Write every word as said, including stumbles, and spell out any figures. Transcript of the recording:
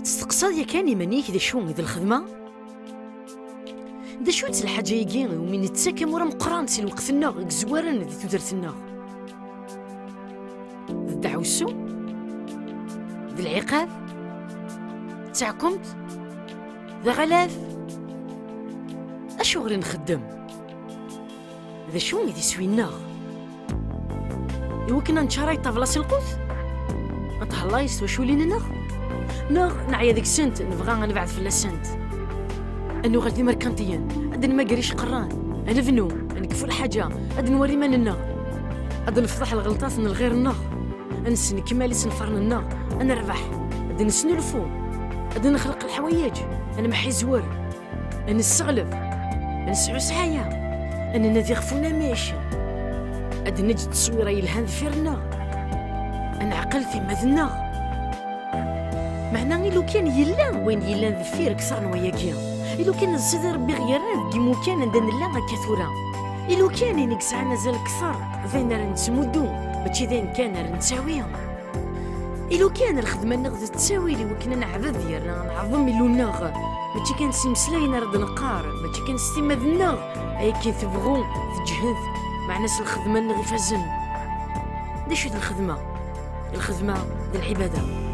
Testeqsaḍ yakan iman-ik d acu i d lxedma? D acu-tt lḥaǧa-agi iwumi nettak amur ameqqran si lweqt-nneɣ i yezwaren di tudert-nneɣ? D ddeɛwessu? D lɛiqab? D taɛkumt? D aɣalaf? Acuɣer i nxeddem? D acu i d iswi-nneɣ? Iwakken ad neččaray ṭṭabla s lqut? Ad thellayes twaculin-nneɣ? Neɣ neɛya deg-sent, nebɣa ad nebɛed fell-asent? Ad nuɣal d imerkantiyen, ad nmager iceqran, ad nebnu, ad nekfu lḥaǧa, ad nwali iman-nneɣ, ad nefḍeḥ lɣelṭat n lɣir-nneɣ, ad nesnekmal isenfaren-nneɣ, ad nerbeḥ, ad nesnulfu, ad nexleq leḥwayeǧ, ad nemḥizwer, ad nesseɣleb, ad nesɛu ssɛaya, ad nnadi ɣef unamek, ad neǧǧ tteswira yelhan deffir-nneɣ, ad neɛqel timmad-nneɣ. Meɛna ilukan yella wayen yellan deffir kter n wayagi. Ilukan d Sidi Rebbi ɣ-yerran deg imukan anda nella akka tura. Ilukan ayen i yesɛan azal kter d ayen ara nettmuddu, mačči d ayen kan ara nettawi. Ilukan lxedma-nneɣ d ttawil i wakken ad neɛbed yerna ad neɛḍem Illu-nneɣ. Mačči kan s imeslayen ara d-neqqar, mačči kan s timmad-nneɣ, akken tebɣu teǧhed, meɛna s lxedma-nneɣ ifazen. D acu d lxedma? Lxedma d lɛibada.